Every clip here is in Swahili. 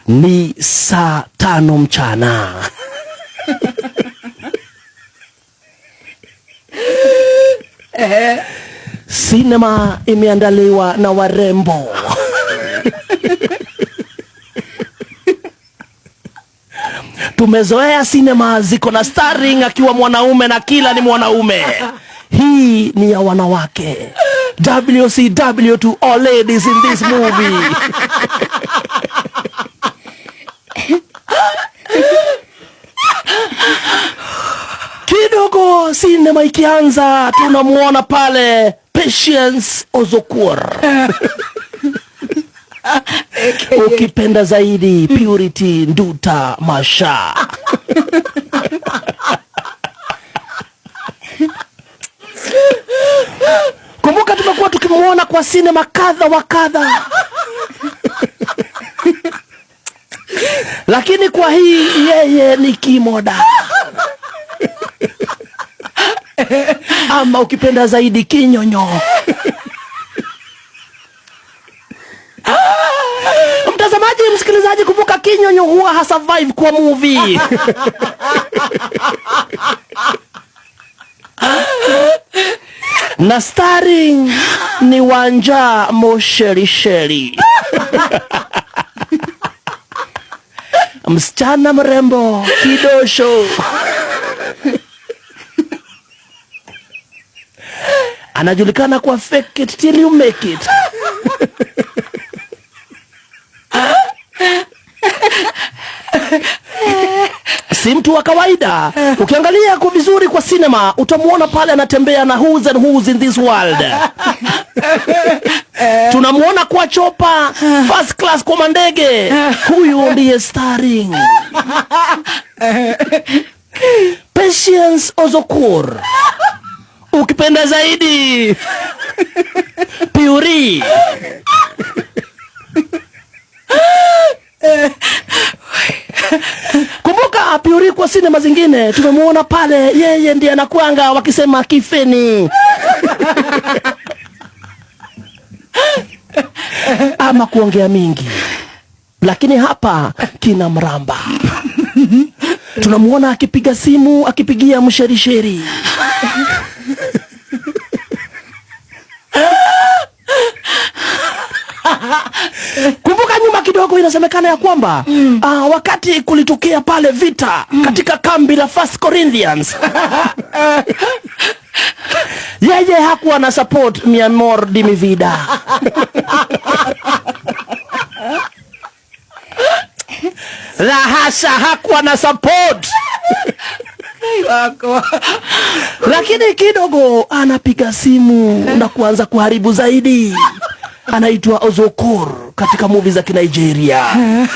Ni saa 5 mchana. Sinema imeandaliwa na warembo. Tumezoea sinema ziko na starring akiwa mwanaume na kila ni mwanaume. Hii ni ya wanawake. WCW to all ladies in this movie. Kidogo sinema ikianza tunamuona pale Patience Ozokwor. Ukipenda zaidi Purity Nduta Masha. Kumbuka tumekuwa tukimuona kwa sinema kadha wa kadha. Lakini kwa hii yeye ni kimoda. Ama ukipenda zaidi kinyonyo. Mtazamaji, msikilizaji, kumbuka kinyonyo huwa hasurvive kwa movie. Na starring ni Wanja Mosherisheri. Msichana mrembo kidosho. Anajulikana kwa fake it till you make it. Si mtu wa kawaida. Ukiangalia kwa vizuri kwa cinema utamuona pale anatembea na who's and who's in this world. Tunamuona kwa chopa first class kwa mandege. Huyu ndiye starring Patience Ozokwor. Ukipenda zaidi Puri. Kumbuka Puri kwa sinema zingine tumemuona pale, yeye ndiye anakuanga wakisema kifeni. Ama kuongea mingi. Lakini hapa kina mramba. Tunamuona akipiga simu, akipigia msherisheri. Kumbuka nyuma kidogo inasemekana ya kwamba wakati kulitokea pale vita katika kambi la First Corinthians. Yeye hakuwa na support mi amor di mi vida. La hasha, hakuwa na support. Lakini kidogo anapiga simu na kuanza kuharibu zaidi. Anaitwa Ozokwor katika movie za Kinigeria.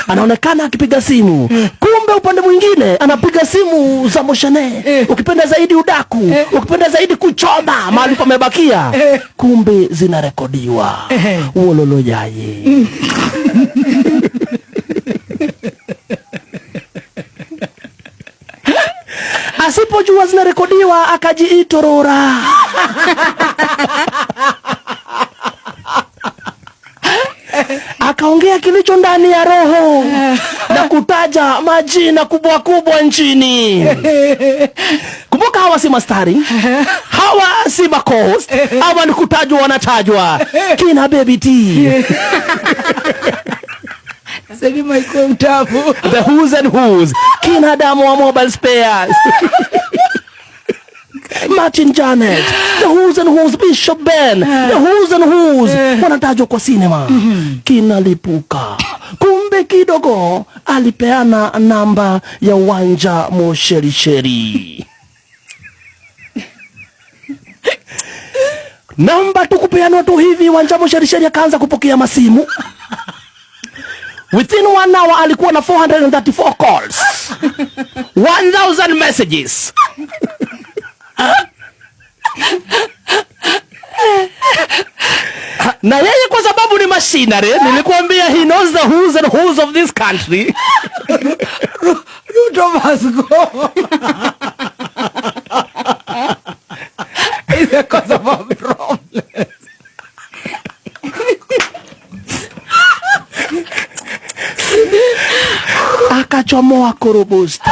Anaonekana akipiga simu. Kumbe upande mwingine anapiga simu za moshene. Ukipenda zaidi udaku, ukipenda zaidi kuchoma mahali pamebakia. Kumbe zinarekodiwa. Wololo yaye. Asipojua zinarekodiwa akajiitorora. Akaongea kilicho ndani ya roho na kutaja majina kubwa kubwa nchini. Kumbuka hawa si mastari, hawa si makost, hawa ni kutajwa, wanatajwa. Kina Baby T. Sema iko mtamu. The who's and who's. Kina Damu wa Mobile Spares. Martin Janet, the who's and who's, Bishop Ben, the who's and who's wanatajwa kwa cinema. Kinalipuka. Kumbe kidogo alipeana namba ya Wanja Mosherisheri. Namba tu kupeanwa tu hivi, Wanja Mosherisheri akaanza kupokea masimu. Within 1 hour alikuwa na 434 calls, 1000 messages. Na yeye kwa sababu ni machinery, nilikuambia he knows the who's and who's of this country. Ruto must go. It's the cause of our problems. Akachomoa kurubusta,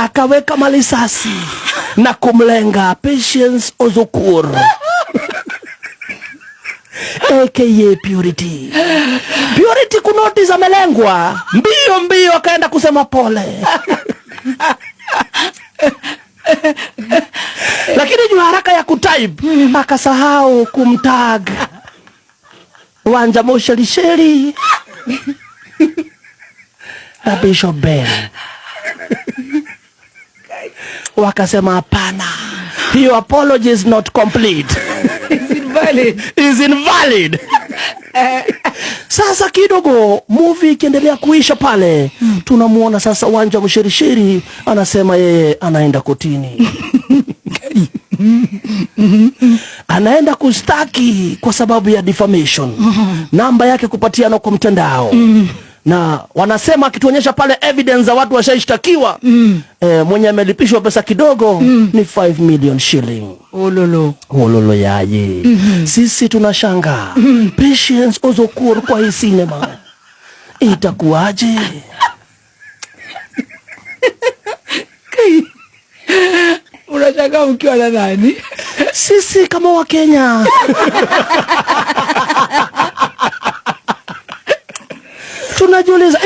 akaweka malisasi na kumlenga Patience Ozokur aka Purity. Purity kunotice amelengwa, mbio mbio akaenda kusema pole lakini juu haraka ya kutype akasahau kumtag Wanja Moshelisheli na Bishop Ben. Wakasema hapana, hiyo apology is not complete. Is invalid. Is invalid. Sasa kidogo movie ikiendelea kuisha pale, tunamuona sasa Wanja Msherisheri anasema yeye anaenda kotini. Anaenda kustaki kwa sababu ya defamation. Namba yake kupatiana kwa mtandao. Na wanasema akituonyesha pale evidence za watu washaishtakiwa, mwenye amelipishwa pesa kidogo ni 5 million shilling. Ololo. Ololo yaye. Sisi tunashangaa. Patience Ozokur kwa hii cinema itakuwaje? Unashangaa mkiwa na nani? Sisi kama Wakenya tunajiuliza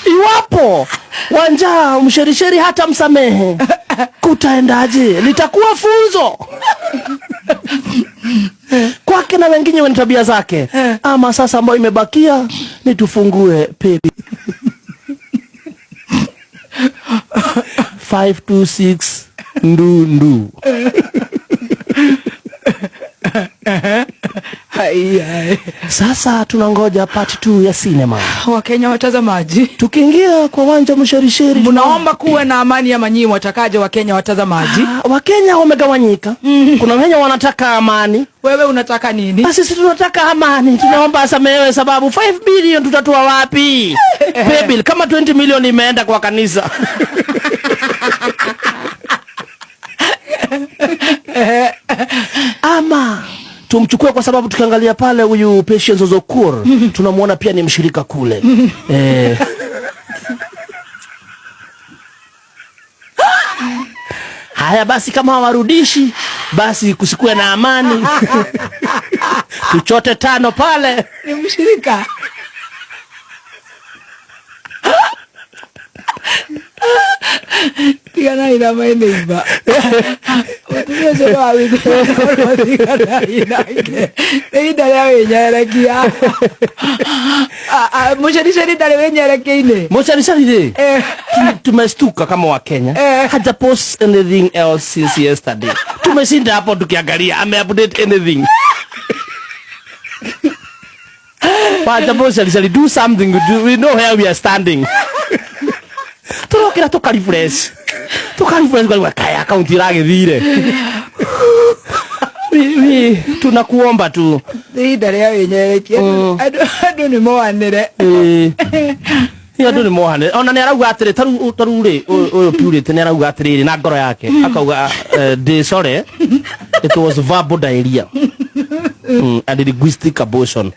iwapo Wanja Msherisheri hata msamehe, kutaendaje? Litakuwa funzo kwake na wengine wenye tabia zake, ama sasa ambayo imebakia ni tufungue pepi 526 ndu ndu. Hai, hai. Sasa tunangoja part 2 ya cinema. Wakenya watazamaji, tukiingia kwa Wanja Msherisheri, mnaomba kuwe na amani ama nyinyi watakaje? Wakenya watazamaji? Wakenya wamegawanyika. Kuna wenye wanataka amani. Wewe unataka nini? Basi sisi tunataka amani, tunaomba asamehewe, sababu 5 billion tutatoa wapi? Paybill kama 20 million imeenda kwa kanisa. Ama tumchukue kwa sababu tukiangalia pale huyu Patience Ozokur tunamuona pia ni mshirika kule. Haya basi, kama hawarudishi basi kusikue na amani. Tuchote 5 pale. Ni mshirika. Tigana ina maeneiba. Mutumia ũcio wa wiki tigana inake. Nĩ ihinda rĩa wĩnyerekia. Mũcericeri ndarĩ wĩnyerekia-inĩ. Mũcericeri rĩ, tumestuka kama wa Kenya. Haja post anything else since yesterday. Tumeshinda hapo tukiangalia ame update anything. But Mũcericeri, do something, we know where we are standing. Turokira tukarefresh. Tukarefresh kwa kaya account iragithire. Tunakuomba tu. Ihinda rĩa wĩnyerekia. Andũ nĩ moanĩre. Andũ nĩ moanĩre. Ona nĩ arauga atĩrĩ, taru rĩ, ũyũ Purity nĩ arauga atĩrĩrĩ na ngoro yake. Akauga, ndĩ sorry, it was verbal diarrhea. And linguistic abortion.